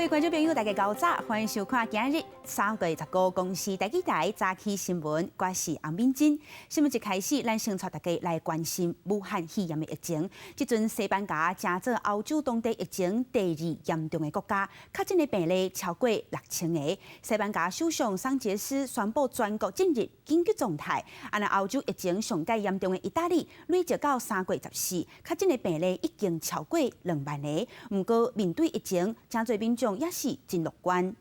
位觀眾朋友，大家𠢕早，歡迎收看今日3月15公視台語台早起新聞，我是洪敏珍。新聞一開始，咱先帶大家來關心武漢肺炎的疫情。這陣西班牙成做歐洲當地疫情第二嚴重的國家，確診的病例超過6000個。西班牙首相桑傑斯宣布全國進入緊急狀態。啊，若歐洲疫情上蓋嚴重的義大利，累積到3月14，確診的病例已經超過2萬個。毋過面對疫情，誠濟民眾也是真樂觀。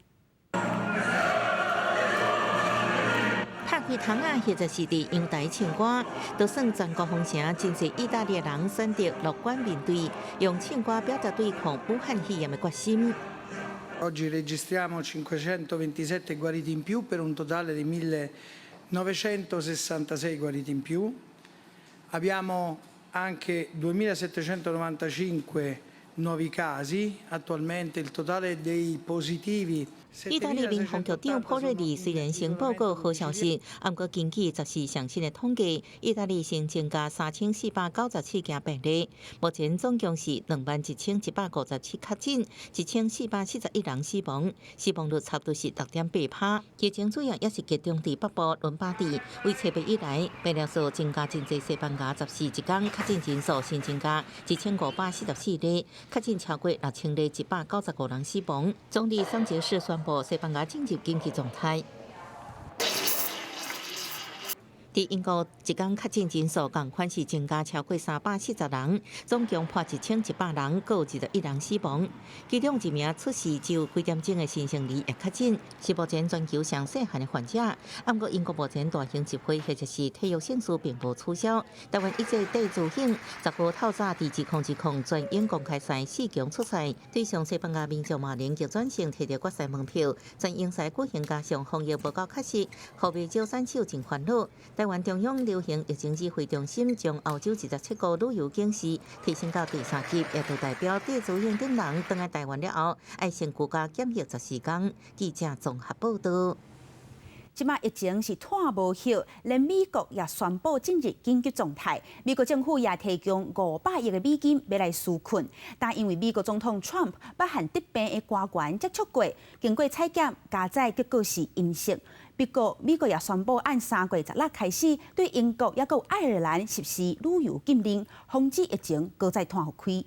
拍開窗仔，或者是佇陽台唱歌，就算全國封城，真濟義大利人選擇樂觀面對，用唱歌表達對抗武漢肺炎的決心。 Oggi registriamo 527 guariti in più per un totale di 1966 guariti in più. Abbiamo anche 2795 nuovi casi. Attualmente il totale dei positivi 義大利民防局長普瑞利雖然先報告好消息，毋過根據14上新的統計，義大利新增加3497件病例，目前總共是21,157確診，1441人死亡，死亡率差不多是6.8趴。疫情主要也是集中佇北部倫巴第，為七月以來，病例數增加真濟。西班牙14一工確診人數新增加1544例，確診超過6000例，195人死亡。總理桑傑斯宣布西班牙進入緊急狀態。佇英國，一工確診人數仝款是增加超過340人，總共破1100人，閣有21人死亡。其中一名出世只有幾點鐘的新生兒也確診，是目前全球上細漢的患者。毋過英國目前大型集會或者是體育盛事並無取消。台灣一姐戴資穎10號透早佇2020全英公開賽四強出賽，對上西班牙名將馬林逆轉勝，提著決賽門票。全英賽舉行加上防疫無夠確實，予袂少選手真煩惱。台灣中央流行疫情指揮中心將歐洲27個旅遊警示提升到第三級，也就代表戴資穎等人轉來台灣了後，愛先居家檢疫14天。記者綜合報道。這馬疫情是拖無歇，連美國也宣布進入緊急狀態。美國政府也提供500億的美金欲來紓困，但因為美國總統川普捌和得病的官員接觸過，經過採檢加載結果是陰性。不過，美國也宣布按3月16開始對英國抑閣愛爾蘭實施旅遊禁令，防止疫情閣再拖開。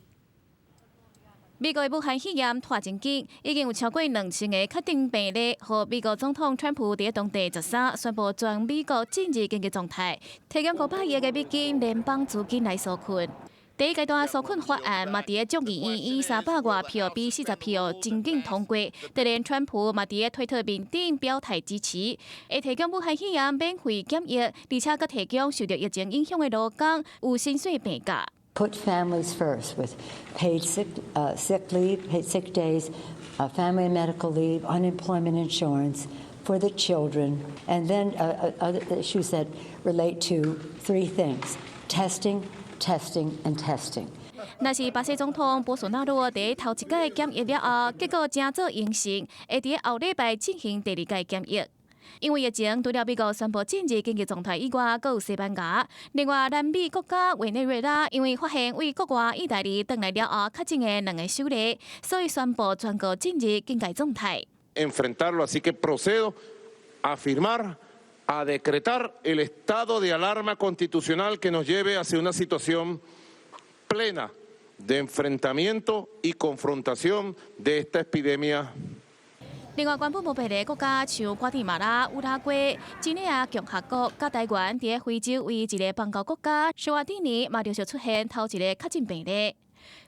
美國的武漢肺炎拖真緊，已經有超過2000個確診病例，予美國總統川普佇當地13宣布全美國進入緊急狀態，提供500億的美金聯邦資金來紓困。第一階段紓困法案嘛，佇咧眾議院以300外票比40票真緊通過。當然，川普嘛佇咧推特面頂表態支持，會提供武漢肺炎免費檢疫，而且閣提供受著疫情影響的勞工有薪水病假。 Put families first with paid sick leave, paid sick days, family medical leave, unemployment insurance for the children, and then other issues that relate to three things: testing, testing, and testing. 若是巴西總統波索納羅佇頭一擺檢疫了後，結果成做陰性，會佇後禮拜進行第二擺檢疫。因為疫情，除了美國宣布進入緊急狀態以外，閣有西班牙、另外南美國家委內瑞拉，因為發現為國外義大利轉來了後確診的兩个首例，所以宣布全國進入警戒狀態。 Enfrentarlo, así que procedo a firmar, a decretar el estado de alarma constitucional que nos lleve hacia una situación plena de enfrentamiento y confrontación de esta epidemia. 另外，原本無病例國家，像瓜地馬拉、烏拉圭、幾內亞共和國、佮台灣，佇非洲唯一一个邦交國家，史瓦帝尼嘛陸續出現頭一个確診病例。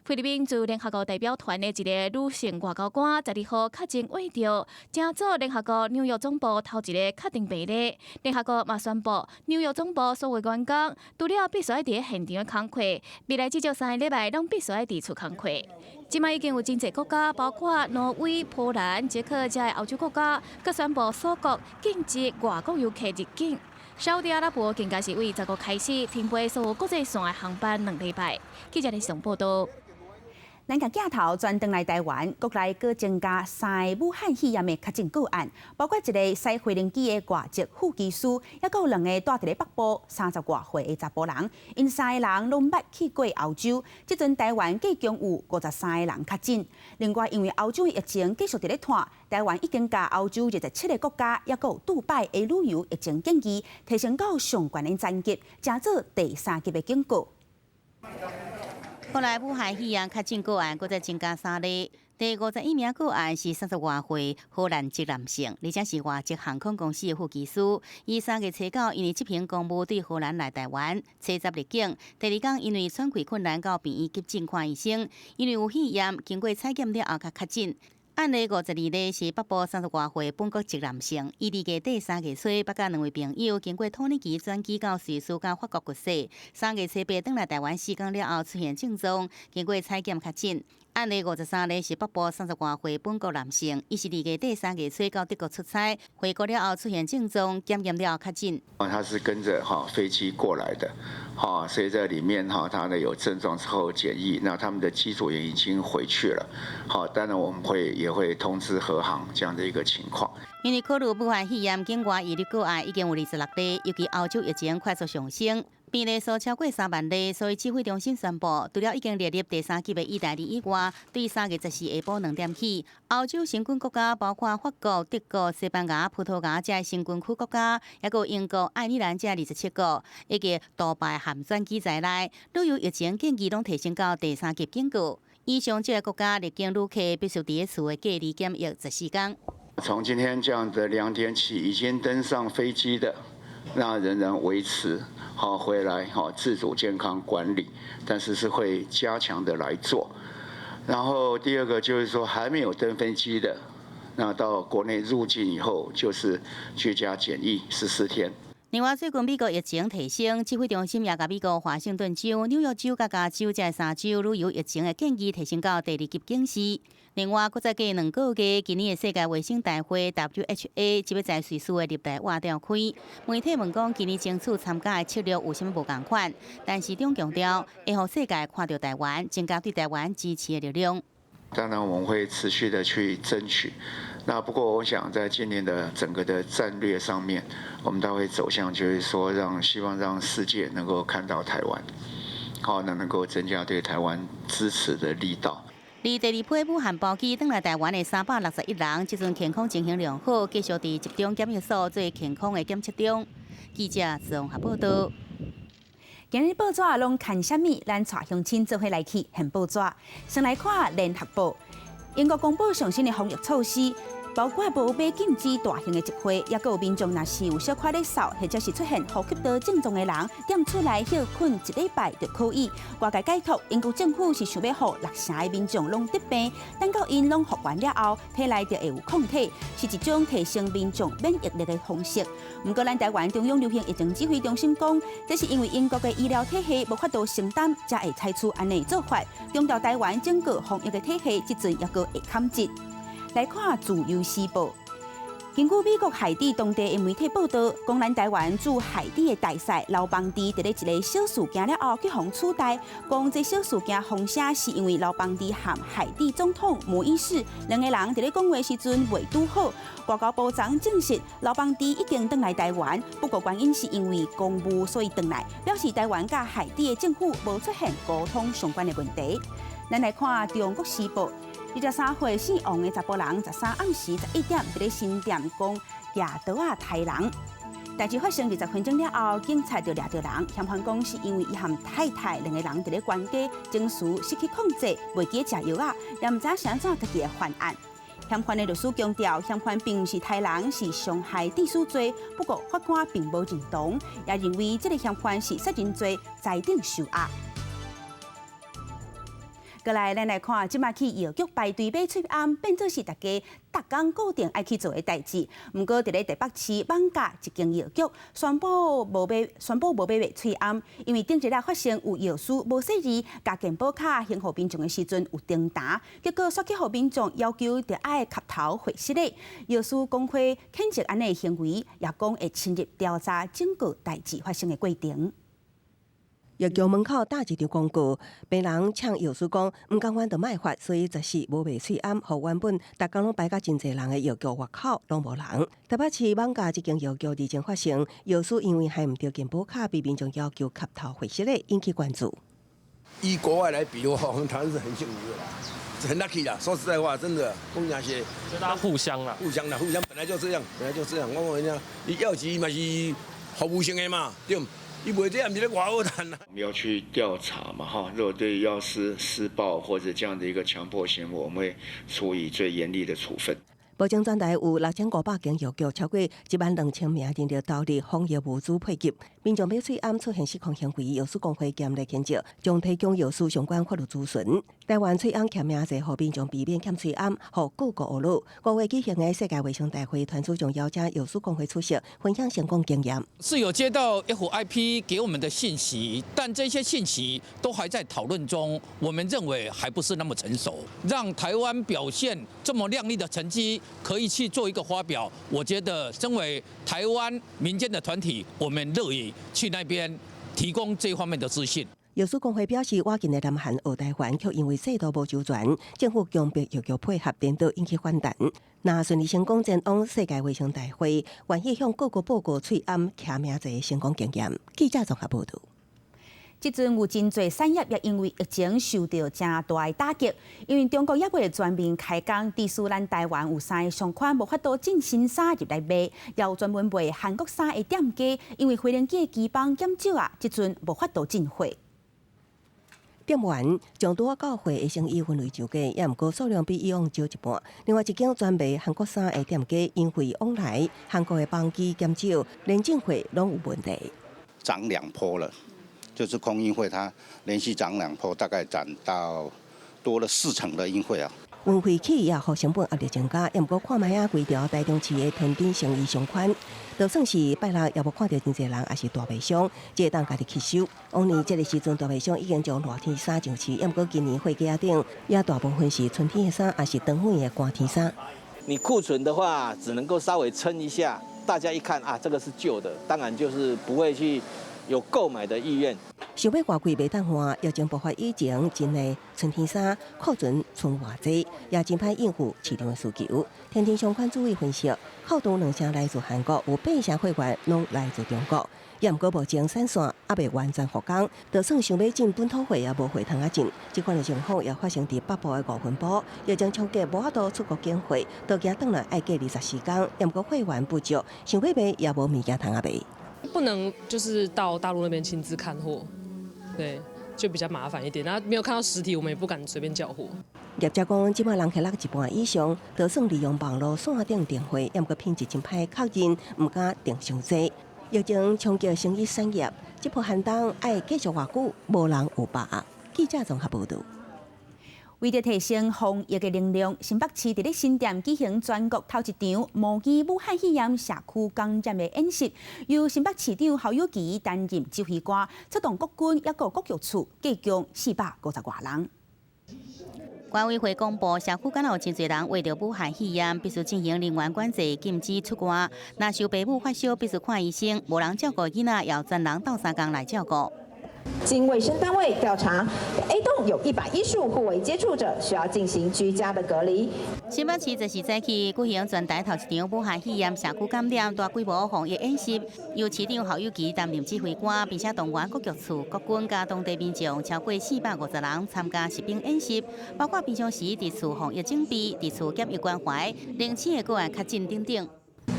菲律賓駐聯合國代表團的一个女性外交官，12號確診染著，成做聯合國紐約總部頭一个確診病例。聯合國嘛宣布，紐約總部所有員工，除了必須愛佇現場的工課，未來至少3个禮拜攏必須愛佇厝工課。這馬已經有真濟國家，包括挪威、波蘭、捷克這歐洲國家，閣宣布鎖國禁止外國遊客入境。沙烏地阿拉伯更加是為15開始停飛所有國際線的航班2禮拜。記者的上報道。咱共鏡頭轉轉來台灣，國內閣增加三个武漢肺炎的確診個案，包括一个駛飛行機的外籍副機師，抑閣有兩个住佇咧北部三十外歲的查埔人，𪜶三个人攏捌去過歐洲。這陣台灣計共有53个人確診。另外，因為歐洲的疫情繼續佇咧湠，台灣已經共歐洲27个國家，抑閣有杜拜的旅遊疫情建議提升到上懸的層級，成做第三級的警告。國內武漢肺炎確診個案閣再增加三例，第51名個案是三十外歲荷蘭籍男性，而且是外籍航空公司的副機師。伊3月初9因為執行公務對荷蘭來台灣，初十入境。第二工因為喘氣困難到病院急診看醫生，因為有肺炎，經過採檢了後才確診。案例52例是北部三十外歲本國籍男性，伊佇月底3月初捌佮兩位朋友經過土耳其轉機到瑞士佮法國國際，3月初8轉來台灣4工了後出現症狀，經過採檢確診。案例53例是北部三十外歲本國男性，伊是佇月底三月初到德國出差，回國了後出現症狀，檢驗了後確診。他是跟著哈飛機過來的，哈，所以在裡面哈，他呢有症狀之後檢疫，那他們的機組員已經回去了，好，當然我們會也會通知荷航這樣的一個情況。因為考慮武漢肺炎境外移入個案已經有26例，尤其歐洲疫情快速上升，病例數超過3萬例，所以指揮中心宣布，除了已經列入第三級的意大利以外，對3月14下晡2點起，歐洲申根國家包括法國、德國、西班牙、葡萄牙這申根區國家，抑閣英國、愛爾蘭這27國，以及杜拜含轉機在內，旅遊疫情建議攏提升到第三級警告。以上這个國家入境旅客必須佇咧厝的隔離檢疫14工。從今天這樣的2點起，已經登上飛機的，那仍然維持好回來好自主健康管理，但是是會加強的來做。然後第二個就是說，還沒有登飛機的，那到國內入境以後，就是居家檢疫14天。另外，最近美國疫情提升，指揮中心也共美國華盛頓州、紐約州佮加州這三州旅遊疫情的建議提升到第二級警示。另外，閣再過2個月，今年的世界衛生大會 WHA 就欲在瑞士的日內瓦召開。媒體問講，今年爭取參加的策略有啥物無仝款？但是長強調，會予世界看著台灣，增加對台灣支持的力量。當然，我們會持續的去爭取。那不過，我想在今年的整個的戰略上面，我們都會走向，就是說，讓希望讓世界能夠看到台灣，好，那能夠增加對台灣支持的力道。而第二批武漢包機轉來台灣的361人，這陣健康情形良好，繼續佇集中檢疫所做健康的檢測中。記者綜合報道。今日報紙攏看啥物？咱帶鄉親做伙來去現報紙。先來看聯合報，英國公布上新的防疫措施，包括無欲禁止大型的集會，抑閣有民眾若是有小可咧嗽，或者是出現呼吸道症狀的人，踮厝內歇睏一禮拜就可以。外界解讀，英國政府是想欲予六成的民眾攏得病，等到𪜶攏復原了後，體內就會有抗體，是一種提升民眾免疫力的方式。毋過，咱台灣中央流行疫情指揮中心講，這是因為英國的醫療體系無法度承擔，才會採取按呢做法。強調台灣整個防疫的體系，這陣猶閣會坎質。來看《自由時報》，根據美國海地當地的媒體報道，講咱台灣駐海地的大使劉邦治佇咧一个小事件了後去予取代，講這小事件風聲是因為劉邦治和海地總統摩伊士兩個人佇咧講話時陣袂拄好。外交部昨證實，劉邦治已經轉來台灣，不過原因是因為公務所以轉來，表示台灣佮海地的政府無出現溝通相關的問題。咱來看《中國時報》。23歲姓王的查埔人，13暗時11點，佇咧新店講舉刀仔刣人。代誌發生20分鐘了後，警察就掠著人，嫌犯講是因為伊和太太兩個人佇咧冤家，情緒失去控制，袂記得食藥仔，也毋知是按怎家己會犯案。嫌犯的律師強調，嫌犯並毋是刣人，是傷害致死罪。不過法官並無認同，也認為這个嫌犯是殺人罪，裁定收押。過來，咱來看，這擺去藥局排隊買喙罨，變做是大家逐工固定愛去做的代誌。毋過，佇咧台北市艋舺一間藥局宣布無欲宣布無欲賣喙罨，因為頂一日發生有藥師無細膩，共健保卡還予民眾的時陣有停彈，結果煞去予民眾要求著愛磕頭會失禮。藥師公會譴責按呢的行為，也講會深入調查整個代誌發生的過程。藥局門口貼一張廣告，病人嗆藥師講，毋甘願就莫發，所以十四無賣喙罨，予原本逐工攏排甲真濟人的藥局外口攏無人。台北市艋舺這間藥局日前發生，藥師因為還毋著健保卡，被民眾要求磕頭回息咧，引起關注。以國外來比的話，我們台灣是很幸福的啦，很 lucky 啦。說實在話，真的，講那些，大家互相啦，互相啦，互相本來就這樣，本來就這樣。我講人家，伊藥局嘛是服務性的嘛，對。伊袂這樣，毋是咧偌好趁啊。我們要去調查嘛，哈，如果對藥師施暴或者這樣的一個強迫行為，我們會處以最嚴厲的處分。目前全台有6500間藥局，超過12000名人力投入防疫物資配給。民眾買喙罨出現失控行為，藥師公會嚴厲譴責，將提供藥師相關法律諮詢。台灣喙罨簽名濟，予民眾避免欠喙罨，予各國惡惱。5月舉行的世界衛生大會，團組將邀請藥師公會出席，分享成功經驗。是有接到 FIP 給我們的信息，但這些信息都還在討論中，我們認為還不是那麼成熟，讓台灣表現這麼亮麗的成績，可以去做一個發表。我覺得身為台灣民間的團體，我們樂意去那邊提供這方面的資訊。藥師公會表示，倚近的南韓學台灣，卻因為制度無周全，政府強迫藥局配合，顛倒引起反彈。若順利成功前往世界衛生大會，願意向各國報告喙罨簽名濟成功經驗。記者綜合報導。這陣有真濟產業也因為疫情受到誠大的打擊，因為中國猶未全面開工，致使咱台灣有三个商圈無法度進新衫入來賣，也有專門賣韓國衫的店家，因為飛行機的機班減少啊，這陣無法度進貨。店員將拄仔到貨的成衣分類上架，也毋過數量比以往少一半。另外一間專賣韓國衫的店家，因為往來韓國的班機減少，連進貨攏有問題。漲兩波了。就是空運會，它連續漲兩波，大概漲到多了4成的運費啊。運費起也予成本壓力增加，也毋過看覓仔規條台中市的屯頂成衣商圈，就算是拜六也無看著真濟人，抑是大賣場，這會當家己吸收。往年這个時陣大賣場已經將熱天衫上市，也毋過今年貨架頂也大部分是春天的衫，抑是長款的寒天衫。你庫存的話，只能夠稍微撐一下，大家一看啊，這個是舊的，當然就是不會去有購買的意願。想欲外櫃袂當換，疫情爆發以前，真的春天衫庫存賰偌濟，也真歹應付市場的需求。天天相關主委分析，扣除兩成來自韓國，有八成貨源攏來自中國。也毋過目前產線猶未完全復工，就算想欲進本土貨也無貨通仔進。這款的情況也發生佇北部的五分埔，疫情衝擊無法度出國揀貨，都驚轉來愛隔離14工，也毋過貨源不足，想欲賣也無物件通仔賣。不能就是到大陸那邊親自看貨，對，就比較麻煩一點。然後沒有看到實體，我們也不敢隨便叫貨。業者講，這擺人客落一半以上，就算利用網路線頂訂貨，也毋過品質真歹確認，毋敢訂傷濟。疫情衝擊成衣產業，這波寒冬愛繼續偌久，無人有把握。記者綜合報導。為著提升防疫的能力，新北市佇咧新店舉行全國頭一場模擬武漢肺炎社區感染的演習，由新北市長侯友宜擔任指揮官，出動國軍抑閣國育處，計共450外人。管委會公布，社區敢若有真濟人罹著武漢肺炎，必須進行人員管制，禁止出外。若是有爸母發燒，必須看醫生。無人照顧囡仔，由專人鬥相共來照顧。經衛生單位調查，A 棟有115戶為接觸者，需要進行居家的隔離。新北市十四早起舉行全台頭一場武漢肺炎社區感染大規模防疫演習，由市長侯友宜擔任指揮官，並且動員國育處、國軍佮當地民眾超過450人參加實兵演習，包括平常時佇厝防疫準備、佇厝檢疫關懷、零星的個案確診等等。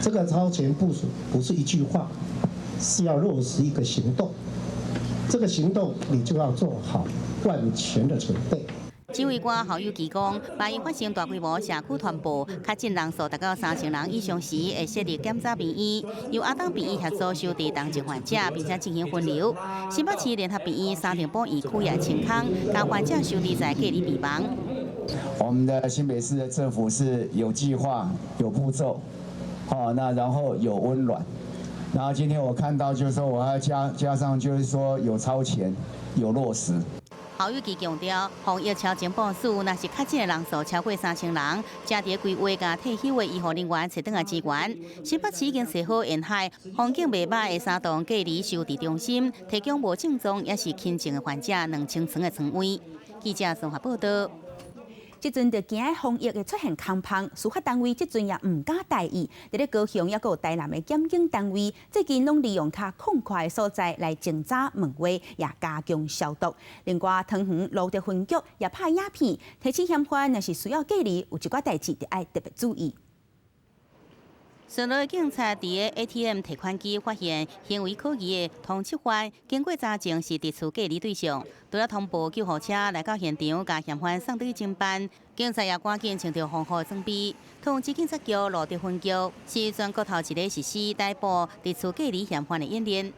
這個超前部署不是一句話，是要落實一個行動。這個行動你就要做好萬全的準備。指揮官侯友宜講，萬一發生大規模社區傳播，確診人數達到3000人以上時，會設立檢查病院，由亞東病院協助收治重症患者，並且進行分流。新北市聯合病院三重埔院區也清空，將患者收治在隔離病房。我們的新北市的政府是有計劃、有步驟，好，那然後有溫暖。然後今天我看到，就是說我還要加上，就是說有超前、有落實。侯友宜強調，防疫超前部署，若是確診的人數超過3000人，才佇規劃共退休的醫護人員揣轉來支援。新北市已經設好沿海風景袂䆀的三棟隔離收治中心，提供無症狀抑是輕症的患者2000床的床位。記者綜合報道。這陣就驚防疫會出現空縫，司法單位這陣也毋敢大意。佇咧高雄，抑閣有台南的檢警單位，最近攏利用較空曠的所在來清早門衛，也加強消毒。另外，桃園蘆竹分局也拍影片，提醒嫌犯若是需要隔離，有一寡代誌著愛特別注意。巡邏警察佇个 ATM 提款機發現行為可疑的通緝犯，經過查證是特殊隔離對象，除了通報救護車來到現場，共嫌犯送去偵辦。警察也趕緊穿著防護裝備，通知警察局蘆竹分局，是全國頭一个實施逮捕特殊隔離嫌犯的演練。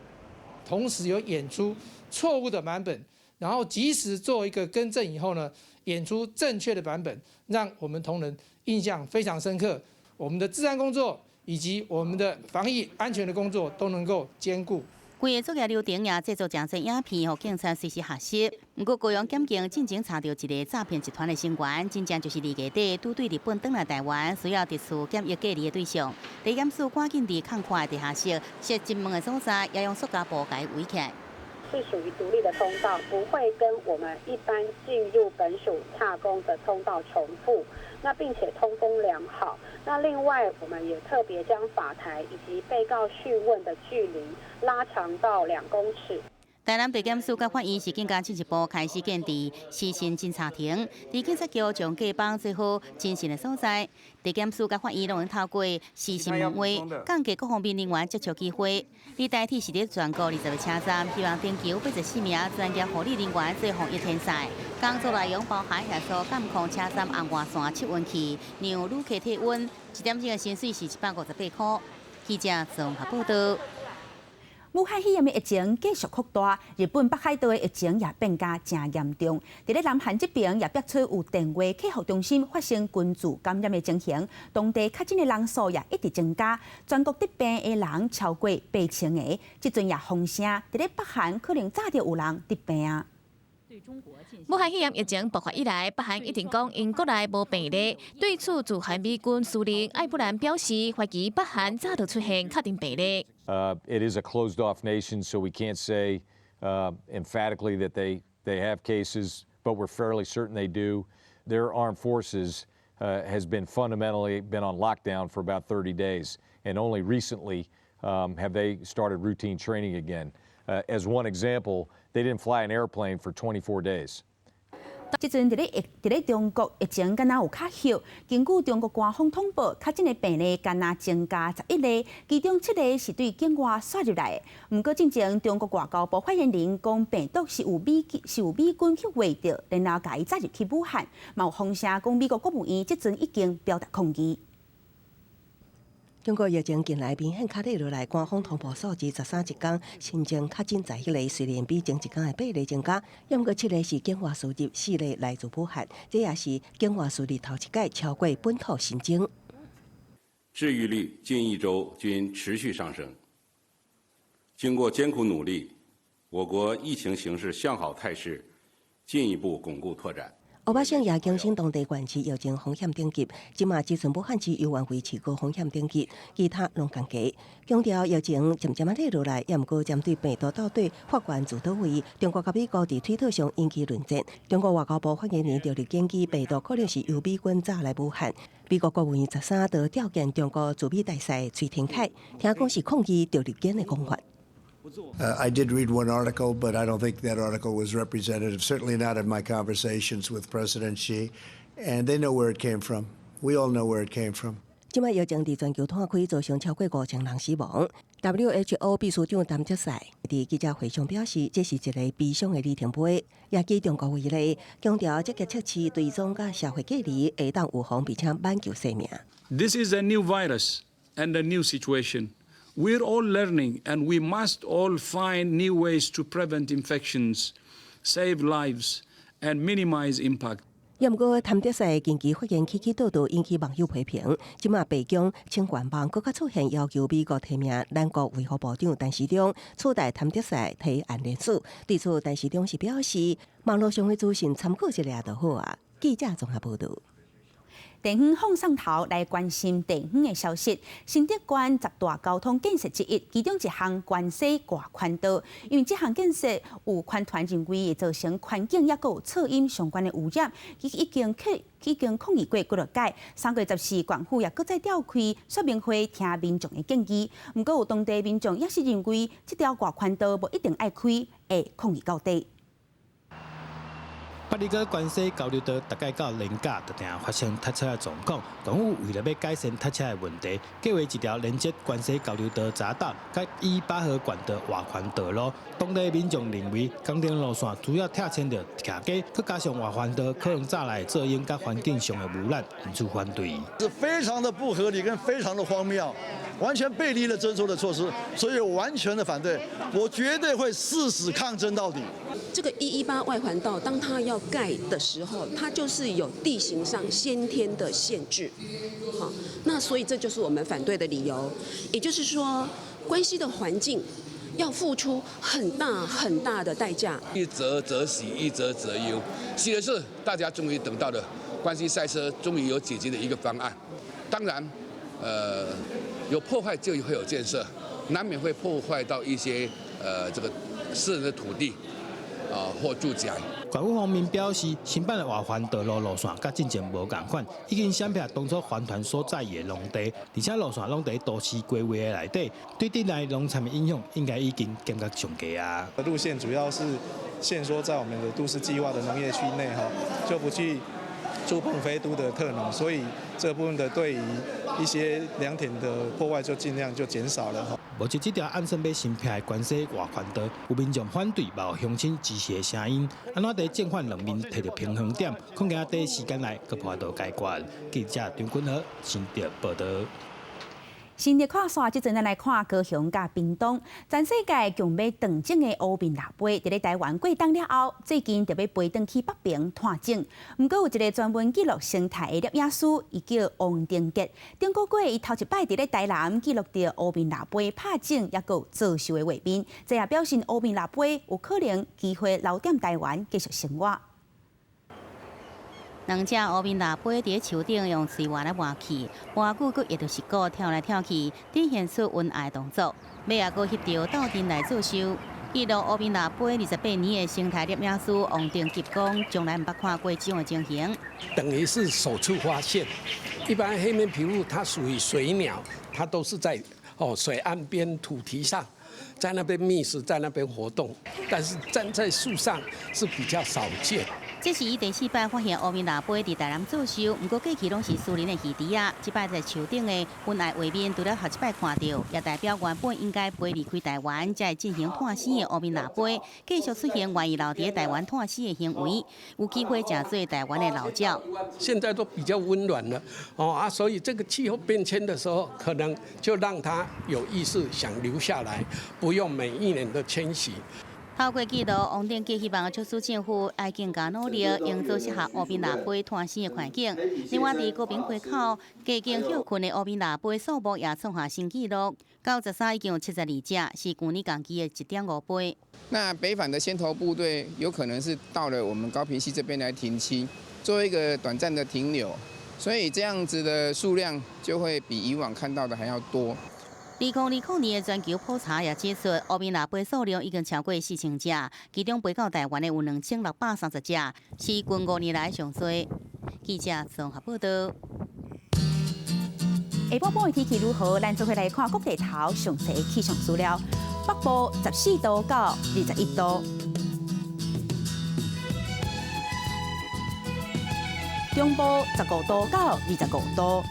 同時有演出錯誤的版本，然後及時做一個更正以後呢，演出正確的版本，讓我們同仁印象非常深刻。我們的治安工作，以及我們的防疫安全的工作都能夠兼顧。規个作業流程也製作誠濟影片，予警察隨時學習。毋過高雄檢警進前查著一個詐騙集團的成員，真正就是2月底拄對日本轉來台灣，需要特殊檢疫隔離的對象。地檢署趕緊佇空曠的地下室設進門的所在，也用塑膠布共伊圍起來。是屬於獨立的通道，不會跟我們一般進入本署洽公的通道重複。那並且通風良好。那另外，我們也特別將法台以及被告訊問的距離拉長到2公尺。台南地檢署佮法院是更加進一步開始建置視訊偵查庭，佇警察局將隔板做好偵訊的所在。地檢署佮法院攏會透過視訊問話，降低各方面人員接觸機會。而台鐵是佇全國20個車站，希望徵求84名專業護理人員做防疫天賽。工作內容包含協助監控車站紅外線測溫器，量旅客體溫。一點鐘的薪水是158塊。記者綜合報道。武漢肺炎的疫情繼續擴大，日本北海道的疫情也變加誠嚴重。佇咧南韓這邊也爆出有電話客服中心發生群聚感染的情形，當地確診的人數也一直增加，全國得病的人超過8000个。這陣也風聲，佇咧北韓可能早就有人得病啊。武漢肺炎疫情爆發以來，北韓一直講𪜶國內無病例。對此，駐韓美軍司令艾布蘭表示，懷疑北韓早就出現確診病例。 It is a closed off nation, so we can't say emphatically that they have cases, but we're fairly certain they do. Their armed forces has been fundamentally been on lockdown for about 30 days, and only recently have they started routine training again. As one example, they didn't fly an airplane for 24 days. 這陣佇咧疫佇咧中國疫情敢若有較歇，根據中國官方通報，確診的病例敢若增加11個，其中七个是對境外竄入來的。毋過進前中國外交部發言人講，病毒是有美軍去畫著，然後共伊載入去武漢，嘛有風聲講美國國務院這陣已經表達抗議。中國疫情近來明顯較熱落來，官方通報數字13一工新增確診11个，雖然比前一工的八个增加，毋過七个是境外輸入，四个來自武漢，這也是境外輸入頭一擺超過本土新增。治癒率近一周均持續上升。經過艱苦努力，我國疫情形勢向好態勢進一步鞏固拓展。湖北省也更新當地縣市疫情風險等級，這馬只剩武漢市猶原維持高風險等級，其他攏降低。強調疫情漸漸仔熱落來，也毋過針對病毒到底發源自佗位，中國佮美國佇推特上引起論戰。中國外交部發言人著力檢舉病毒可能是由美軍載來武漢。美國國務院13就召見中國駐美大使崔天凱，聽講是抗議趙立堅的講法。 I did read one article, but I don't think that article was representative, certainly not of my conversations with President Xi. And they know where it came from. We all know where it came from. 這擺疫情佇全球湠開，造成超過5000人死亡。WHO 秘書長譚德塞佇記者會上表示，這是一个悲傷的里程碑。也舉中國為例，強調積極測試、追蹤佮社會隔離，會當預防並且挽救生命。 This is a new virus and a new situation. We're all learning, and we must all find new ways to prevent infections, save lives, and minimize impact. 也毋過，譚德塞近期發言起起倒倒，引起網友批評。這馬白宮請願網閣較出現要求美國提名咱國衛福部長陳時中取代譚德塞提案聯署。對此，陳時中是表示，網路上的資訊參考一下就好啊。記者綜合報導。地方放送頭來關心地方的消息。新竹縣十大交通建設之一，其中一項關西外環道，因為這項建設有環團認為會造成環境抑閣有噪音相關的污染，伊已經抗議過幾落擺。3月14，縣府也閣再召開說明會，聽民眾的建議。毋過有當地民眾也是認為，這條外環道無一定愛開，會抗議到底。八里哥關西交流道，逐擺到連假，就定發生塞車的狀況。縣府為了欲改善塞車的問題，計劃一條連接關西交流道匝道佮118號幹道外環道路。當地民眾認為，工程路線主要拆遷著徛家，閣加上外環道可能帶來噪音佮環境上的污染，因此反對。是非常的不合理，跟非常的荒謬，完全背離了徵收的措施，所以完全的反對。我絕對會誓死抗爭到底。這個118外環道，當它要蓋的時候，它就是有地形上先天的限制，好，那所以這就是我們反對的理由。也就是說，關西的環境要付出很大很大的代價。一則則喜，一則則憂。喜的是，大家終於等到了關西賽車終於有解決的一個方案。當然，有破壞就會有建設，難免會破壞到一些這個私人的土地啊或住宅。縣府方面表示，新版的外環道路路線佮進前無仝款，已經閃避當初環團所在的農地，而且路線攏佇都市規劃的內底，對鎮內農產的影響應該已經減到上低啊。路線主要是限縮在我們的都市計劃的農業區內，哈，就不去觸碰非都的特農，所以這部分的對於一些良田的破壞就盡量就減少了。目前這條按算欲新闢的關西外環道，有民眾反對，嘛有鄉親支持的聲音。按怎佇正反兩面提著平衡點，恐驚短時間內閣無法度解決。記者張君和新竹報導。新的看線，這陣咱來看高雄佮屏東，全世界強欲斷種的烏面蜊飛，佇咧台灣過冬了後，最近就欲飛轉去北爿湠種。毋過有一個專門記錄生態的攝影師，伊叫王定傑。頂個月，伊頭一擺佇咧台南記錄著烏面蜊飛拍種，抑閣有做岫的畫面，這也表示烏面蜊飛有可能機會留踮台灣繼續生活。兩隻烏面蜊飛佇樹頂用喙活來活去，偌久閣掖著爍鼓跳來跳去，展現出恩愛動作。尾仔閣翕著鬥陣來做岫。記錄烏面蜊飛28年的生態攝影師王定吉講，從來毋捌看過這種的情形。等於是首次發現。一般黑面琵鷺它屬於水鳥，它都是在水岸邊土堤上，在那邊覓食，在那邊活動，但是站在樹上是比較少見。這是伊第四擺發現烏面蜊飛佇台南做岫，毋過過去攏是私人的魚池仔，這擺在樹頂的恩愛畫面，除了頭一擺看著，也代表原本應該飛離開台灣，才會進行湠生的烏面蜊飛，繼續出現願意留佇台灣湠生的行為，有機會成做台灣的老鳥。現在都比較溫暖了，哦啊，所以這個氣候變遷的時候，可能就讓它有意識想留下來，不用每一年的遷徙。透過記錄，王定傑希望促使政府愛更加努力，營造適合烏面蜊飛湠生的環境。另外，佇高屏溪口加間歇睏的烏面蜊飛數目也創下新紀錄，到13已經有72隻，是舊年同期的1.5倍。那北返的先頭部隊有可能是到了我們高屏溪這邊來停棲，做一個短暫的停留，所以這樣子的數量就會比以往看到的還要多。2020年的全球普查也指出，烏面蜊飛數量已經超過4000隻，其中飛到台灣的有2630隻，是近5年來上濟。記者綜合報導。下晡半的天氣如何？咱做伙來看各地頭詳細的氣象資料。北部14度到21度，中部15度到25度。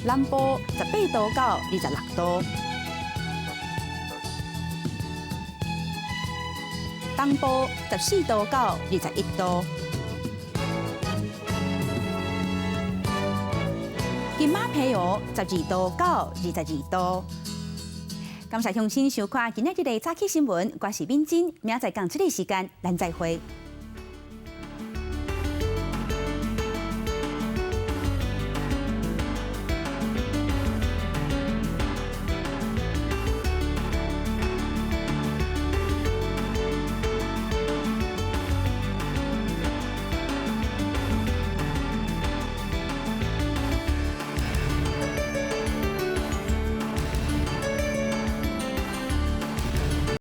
南部18度到26度，東部14度到21度，金馬澎湖12度到22度。感謝鄉親收看今仔日的早起新聞，我是敏珍，明仔載仝這个時間，咱再會。